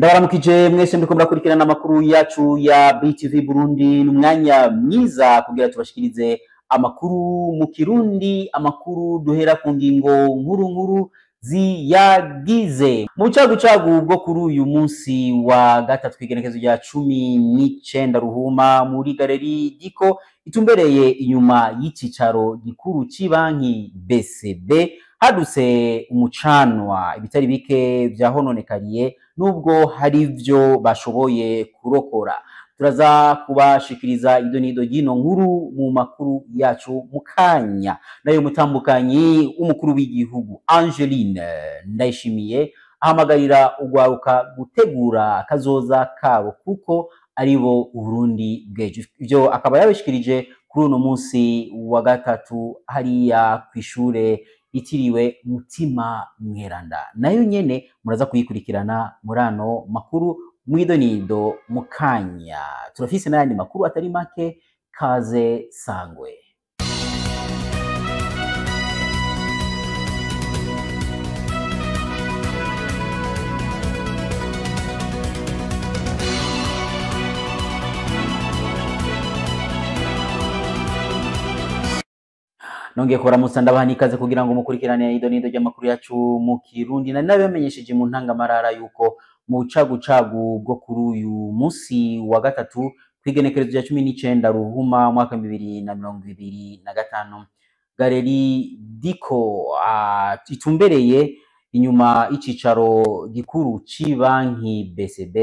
Ndabaramukije mwese muriko murakurikirana amakuru yacu ya BTV Burundi. N'umwanya mwiza kugira tubashikirize amakuru mu Kirundi, amakuru duhera ku ngingo nkuru nkuru ziyagize. Mu bucagucagu bwo kuri uyu munsi wa gatatu kw'igenekezo rya 19 Ruhuma, muri Galerie Diko itumbereye inyuma y'icicaro gikuru c'ibanki BCB, hadutse umucanwa, ibitari bike vyahononekariye nubwo hari ivyo bashoboye kurokora. Turaza kubashikiriza idonido ry'ino nkuru mu makuru yacu mu kanya. Nayo mutambukanyi w'umukuru w'igihugu Angeline Ndayishimiye ahamagarira urwaruka gutegura kazoza kabo kuko aribo Uburundi bw'ejo. Ivyo akaba yabishikirije kuri uno munsi wa gatatu hariya kw'ishure itiriwe Mutima Mweranda. Nayo nyene muraza kuyikurikirana muri ano makuru mwidonido mukanya. Turafise n'ayandi makuru atari make, kaze sangwe. Nongeye kubaramutsa, ndabaha n'ikaze kugira ngo mukurikirane idonido ry'amakuru yacu mu Kirundi. Nari nabibamenyesheje mu ntangamarara yuko mu bucagucagu bwo kuri uyu munsi wa gatatu kw'igenekerezo rya 19 Ruhuma umwaka 2025, Galerie Diko itumbereye inyuma y'icicaro gikuru c'ibanki BCB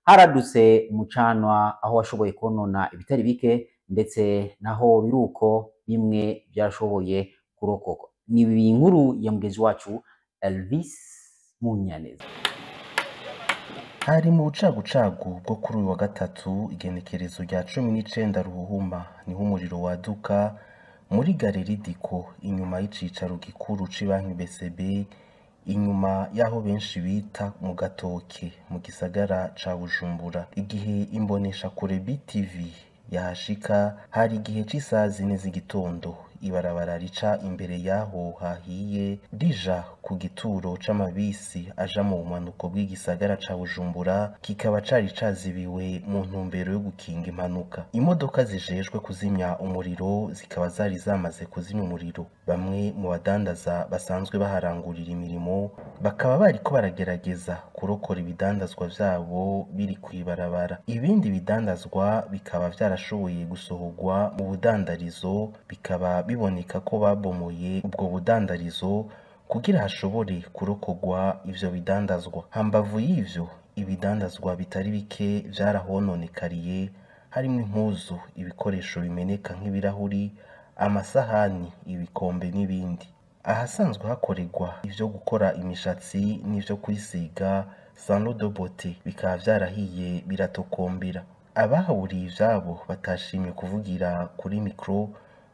haradutse umucanwa, aho washoboye konona ibitari bike, ndetse naho biruko bimwe byarashoboye kurokoka. Ni inkuru ya mugenzi wacu Elvis Munyaneza. Hari mu bucagucagu bwo kuri uyu wa gatatu igenekerezo rya 19 Ruhuhuma, niho umuriro waduka muri Galerie Diko inyuma y'icicaro gikuru c'ibanki BCB, inyuma y'aho benshi bita mu Gatoke mu gisagara ca Bujumbura. Igihe imboneshakure BTV yahashika hari igihe c'isaha 4 z'igitondo. Ibarabara rica imbere y'aho hahiye rija ku gituro c'amabisi aja mu bumanuko bw'igisagara ca Bujumbura kikaba cari cazibiwe mu ntumbero yo gukinga impanuka. Imodoka zijejwe kuzimya umuriro zikaba zari zamaze kuzimya umuriro. Bamwe mu badandaza basanzwe baharangurira imirimo bakaba bariko baragerageza kurokora ibidandazwa vyabo biri kw'ibarabara. Ibindi bidandazwa bikaba vyarashoboye gusohorwa mu budandarizo, bikaba biboneka ko babomoye ubwo budandarizo kugira hashobore kurokorwa ivyo bidandazwa. Hambavu y'ivyo, ibidandazwa bitari bike vyarahononekariye, harimwo impuzu, ibikoresho bimeneka nk'ibirahuri, amasahani, ibikombe n'ibindi. Ahasanzwe hakorerwa ivyo gukora imishatsi n'ivyo kwisiga, salon de beauté, bikaba vyarahiye biratokombera. Abahaburiye ivyabo batashimye kuvugira kuri mikro,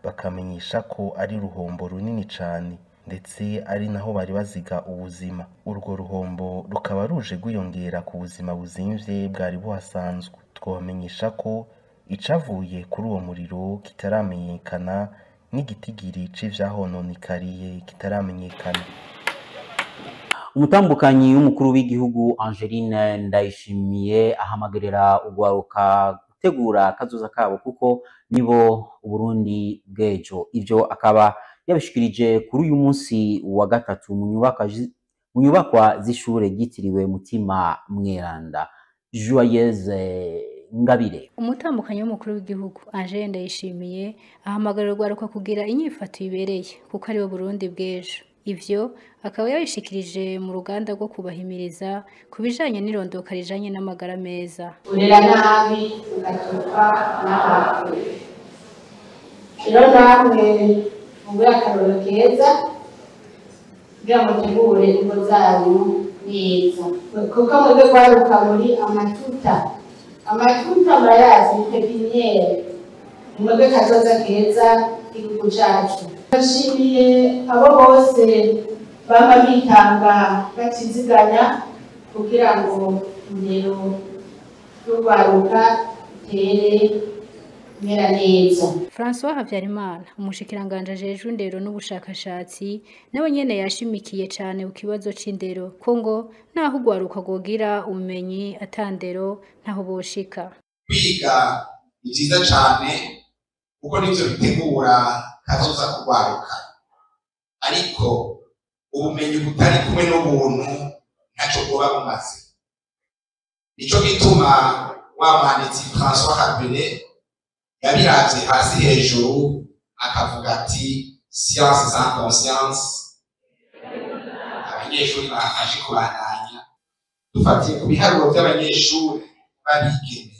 bakamenyesha ko ari ruhombo runini cane, ndetse ari naho bari baziga ubuzima. Urwo ruhombo rukaba ruje rwiyongera ku buzima buzimvye bwari buhasanzwe. Twobamenyesha ko icavuye kuri uwo muriro kitaramenyekana n'igitigiri c'ivyahononekariye kitaramenyekana. Umutambukanyi w'umukuru w'igihugu Angeline Ndayishimiye ahamagarira urwaruka gutegura kazoza kabo kuko nibo Uburundi bw'ejo. Ivyo akaba yabishikirije kuri uyu munsi wa gatatu mu nyubakwa z'ishure ryitiriwe Mutima Mweranda. Joyeuse Ngabire. Umutambukanyi w'umukuru w'igihugu Angeline Ndayishimiye ahamagarira urwaruka kugira inyifato ibereye kuko aribo Burundi bw'ejo. Ivyo akaba yabishikirije mu ruganda rwo kubahimiriza ku bijanye n'irondoka rijanye n'amagara meza. Urera nabi ugatuka n'abawe. Rero namwe mube akarorero keza kugira ngo mutegure ingo zanyu neza, kuko mwebwe rwaruka muri amatuta. Amatuta murayazi, ni pepiniyeri. Mwebwe kazoza keza k'igihugu cacu. Ndashimiye abo bose bama bitanga batiziganya kugira ngo indero y'urwaruka itere kumera neza. François Habyarimana, umushikiranganje ajejwe indero n'ubushakashatsi, nawe nyene yashimikiye cane ku kibazo c'indero, ko ngo naho urwaruka rwogira ubumenyi atandero ntaho boshika. Kwiga ni vyiza cane kuko nivyo bitegura kazoza kugwaruka, ariko ubumenyi butari kumwe n'ubuntu ntaco bwoba bumaze. Nico gituma wa mwanditsi François Rabelais yabiravye hasi hejuru akavuga ati science sans conscience. Abanyeshuri bafashe kubandanya. Dufatiye ku biharuro vy'abanyeshuri b'abigeme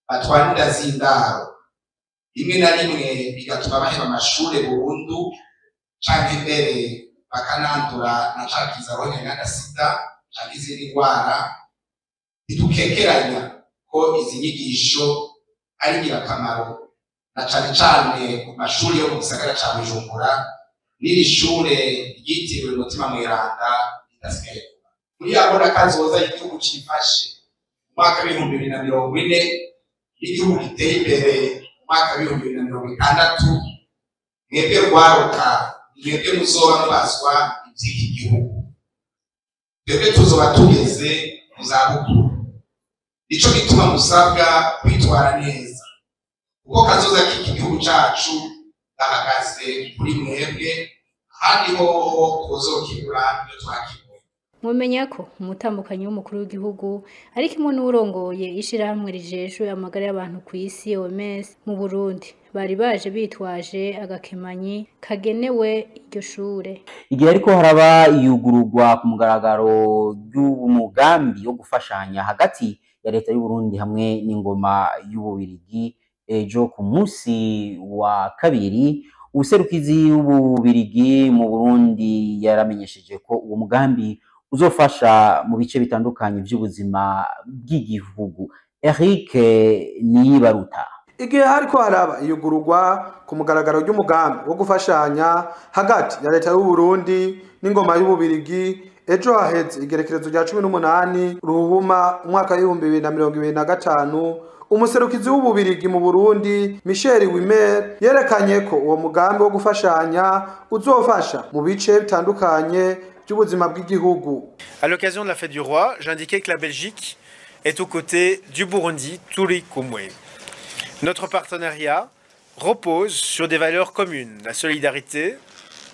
batwara inda z'indaro, rimwe na rimwe bigatuma baheba amashure burundu canke mbere bakanandura na ca kiza rohanya sida canke izindi ndwara. Ntidukekeranya ko izi nyigisho ari ingirakamaro na cane cane ku mashuri yo mu gisagara ca Bujumbura n'iri shure ryitiriwe Mutima Mweranda ridasigaye. Muri yabona kazoza y'igihugu cifashe mu mwaka w'2040 n'igihugu giteye imbere mu mwaka w'2060, mwebwe rwaruka, mwebwe muzoba mubazwa ivy'iki gihugu. Twebwe tuzoba tugeze mu zabukuru, nico gituma musabwa kwitwara neza, kuko kazoza k'iki gihugu cacu gahagaze kuri mwebwe, ahandi hoho tuzokibura iyo twakibura. Mwomenya ko umutambukanyi w'umukuru w'igihugu ari kimwe n'uwurongoye ishirahamwe rijejwe amagara y'abantu kw'isi OMS mu Burundi bari baje bitwaje agakemanyi kagenewe iryo shure. Igihe ariko haraba iyugururwa ku mugaragaro ry'umugambi wo gufashanya hagati ya leta y'u Burundi hamwe n'ingoma y'Ububirigi ejo ku munsi wa kabiri, ubuserukizi w'Ububirigi mu Burundi yaramenyesheje ko uwo mugambi uzofasha mu bice bitandukanye by'ubuzima bw'igihugu. Eric Niyibaruta. Igihe hariko haraba iyugururwa ku mugaragaro ry'umugambi wo gufashanya hagati ya leta y'u Burundi n'ingoma y'Ububirigi ejo haheze igerekerezo rya 18 Ruhuma umwaka w'2025, umuserukizi w'Ububirigi mu Burundi Michel Wimer yerekanye ko uwo mugambi wo gufashanya uzofasha mu bice bitandukanye by'ubuzima bw'igihugu. À l'occasion de la fête du roi, j'indiquais que la Belgique est aux côtés du Burundi, Turi Kumwe. Notre partenariat repose sur des valeurs communes, la solidarité,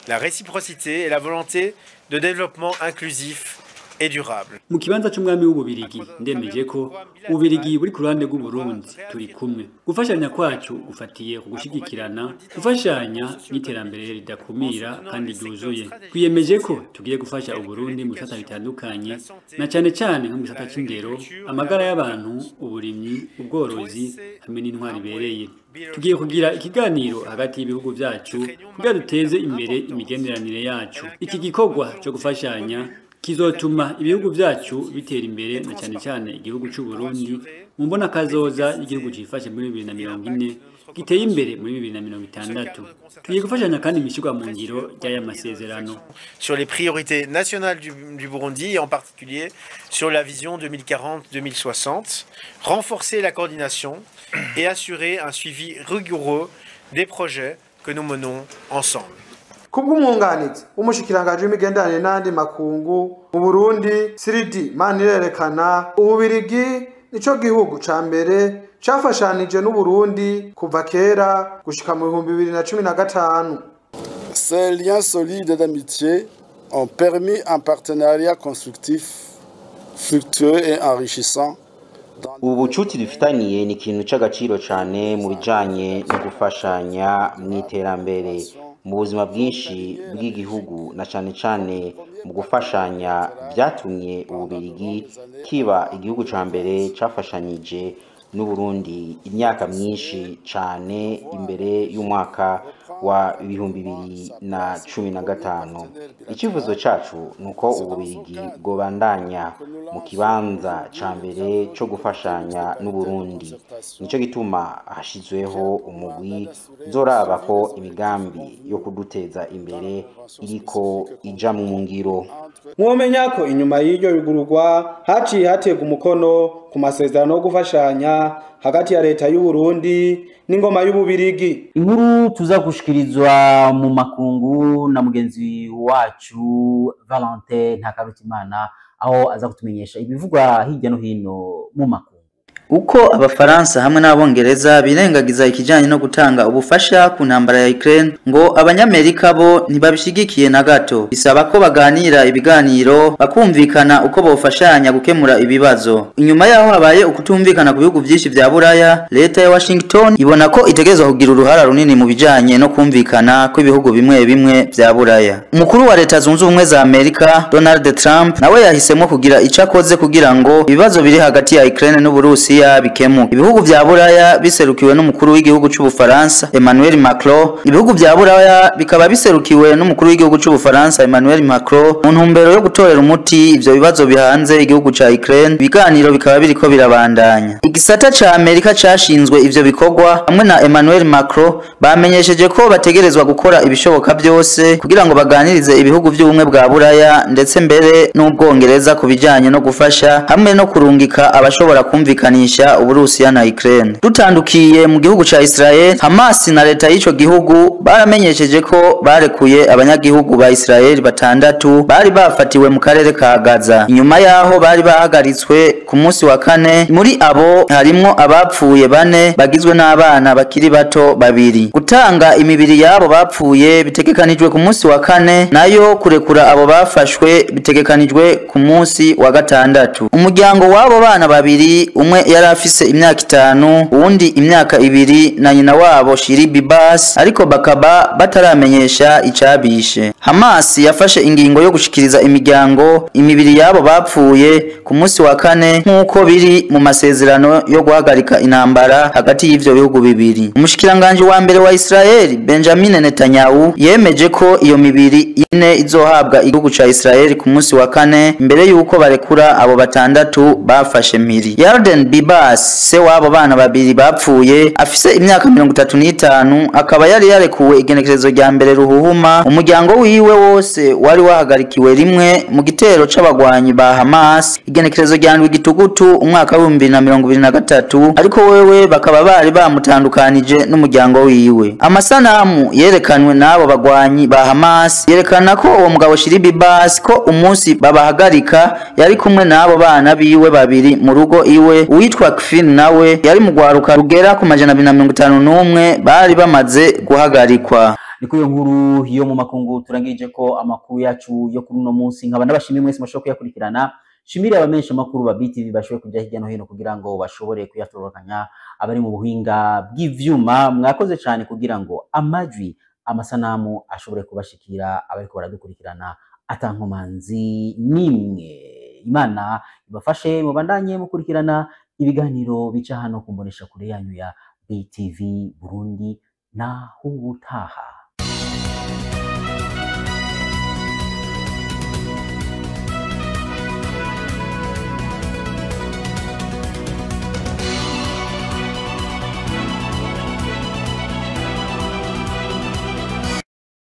la réciprocité et la volonté de développement inclusif et durable. Mu kibanza c'umwami w'Ububirigi ndemeje ko Ububirigi buri ku ruhande rw'Uburundi, turi kumwe. Gufashanya kwacu gufatiye ku gushigikirana, gufashanya n'iterambere ridakumira kandi ryuzuye. Twiyemeje ko tugiye gufasha Uburundi mu bisata bitandukanye, na cane cane nko mu gisata c'indero, amagara y'abantu, uburimyi, ubworozi hamwe n'intwari ibereye. Tugiye kugira ikiganiro hagati y'ibihugu vyacu kugira duteze imbere imigenderanire yacu. Iki gikorwa co gufashanya kizotuma ibihugu vyacu bitera imbere, na cyane cyane igihugu c'u Burundi mu mbona kazoza igihugu cifashe muri 2040 giteye imbere muri 2060. Tugiye gufashanya kandi imishirwa mu ngiro ry'aya masezerano. Sur les priorités nationales du Burundi et en particulier sur la vision 2040-2060, renforcer la coordination et assurer un suivi rigoureux des projets que nous menons ensemble. Kubw'umwunganizi w'umushikiranganji w'imigenderanire n'ayandi makungu mu Burundi Siridi Manirerekana, Ububirigi nico gihugu ca mbere cafashanije n'Uburundi kuva kera gushika mu 2015. Ces liens solides d'amitié ont permis un partenariat constructif, fructueux et enrichissant. Ubu bucuti dufitaniye ni ikintu c'agaciro cane mu bijanye no gufashanya mw'iterambere mu buzima bwinshi bw'igihugu, na cane cane mu gufashanya vyatumye Ububirigi kiba igihugu ca mbere cafashanyije n'Uburundi imyaka myinshi cane imbere y'umwaka wa 2015. Icifuzo cacu nuko Ububirigi bwobandanya mu kibanza ca mbere co gufashanya n'Uburundi. Nico gituma hashizweho umugwi uzoraba ko imigambi yo kuduteza imbere iriko ija mu ngiro. Mwomenya ko inyuma y'iryo yugururwa haciye hategwa umukono ku masezerano yo gufashanya hagati ya leta y'u Burundi n'ingoma y'Ububirigi. Inkuru tuza gushikirizwa mu makungu na mugenzi wacu Valentin Ntakarutimana, aho aza kutumenyesha ibivugwa hirya no hino mu makungu. Uko abafaransa hamwe n'abongereza birengagiza ikijanye no gutanga ubufasha ku ntambara ya Ukraine, ngo abanyamerika bo ntibabishigikiye na gato. Bisaba ko baganira ibiganiro bakumvikana uko bofashanya gukemura ibibazo. Inyuma yaho habaye ukutumvikana ku bihugu vyinshi vya Buraya, leta ya Washington ibona ko itegerezwa kugira uruhara runini mu bijanye no kumvikana kw'ibihugu bimwe bimwe vya Buraya. Umukuru wa leta zunze ubumwe za Amerika Donald Trump nawe yahisemo kugira ico akoze kugira ngo ibibazo biri hagati ya Ukraine n'Uburusiya bikemuke. Ibihugu vya Buraya biserukiwe n'umukuru w'igihugu c'Ubufaransa Emmanuel Macron. Ibihugu vya Buraya bikaba biserukiwe n'umukuru w'igihugu c'Ubufaransa Emmanuel Macron mu ntumbero yo gutorera umuti ivyo bibazo bihanze igihugu ca Ukraine. Ibiganiro bikaba biriko birabandanya. Igisata ca Amerika cashinzwe ivyo bikorwa hamwe na Emmanuel Macron bamenyesheje ko bategerezwa gukora ibishoboka byose kugira ngo baganirize ibihugu vy'ubumwe bwa Buraya ndetse mbere n'Ubwongereza ku bijanye no gufasha hamwe no kurungika abashobora kumvikanisha Uburusiya na Ukraine. Dutandukiye mu gihugu ca Israel, Hamas na leta y'ico gihugu baramenyesheje ko barekuye abanyagihugu ba Israel 6 bari bafatiwe mu karere ka Gaza. Inyuma yaho bari bahagaritswe ku munsi wa kane, muri abo harimwo abapfuye 4 bagizwe n'abana bakiri bato 2. Gutanga imibiri yabo bapfuye bitegekanijwe ku munsi wa kane, nayo kurekura abo bafashwe bitegekanijwe ku munsi wa gatandatu. Umuryango w'abo bana 2, umwe yari afise imyaka 5, uwundi imyaka 2 na nyina wabo Shiri Bibas, ariko bakaba bataramenyesha icabishe. Hamas yafashe ingingo yo gushikiriza imiryango imibiri yabo bapfuye ku munsi wa kane nk'uko biri mu masezerano yo guhagarika intambara hagati y'ivyo bihugu bibiri. Umushikiranganje wa mbere wa Israel Benjamin Netanyahu yemeje ko iyo mibiri 4 izohabwa igihugu ca Israel ku munsi wa kane mbere yuko barekura abo 6 bafashe mpiri. Yarden Bibas, se wabo bana 2 bapfuye, afise imyaka 35, akaba yari yarekuwe igenekerezo rya mbere ruhuhuma. Umuryango wiwe wose wari wahagarikiwe rimwe mu gitero c'abagwanyi ba Hamas igenekerezo rya 7 gitugutu umwaka wa 2023, ariko wewe bakaba bari bamutandukanije n'umuryango wiwe. Amasanamu yerekanwe n'abo bagwanyi ba Hamas yerekana ko uwo mugabo Shiri Bibas ko umunsi babahagarika yari kumwe n'abo bana biwe 2 mu rugo iwe. Uwitwa Kfin nawe yari mu gwaruka rugera ku 251 bari bamaze guhagarikwa. Niko iyo nkuru yo mu makungu turangije ko amakuru yacu yo kuri uno munsi. Nkaba ndabashimiye mwese mwashoboye kuyakurikirana. Shimire abamenyesha makuru ba BTV bashoboye kujya hirya no hino kugira ngo bashobore kuyatororokanya, abari mu buhinga bw'ivyuma mwakoze cyane kugira ngo amajwi amasanamu ashobore kubashikira abariko baradukurikirana atankomanzi nimwe. Imana ibafashe mubandanye mukurikirana ibiganiro bica hano kumbonesha kure yanyu ya BTV Burundi. Naho ubutaha.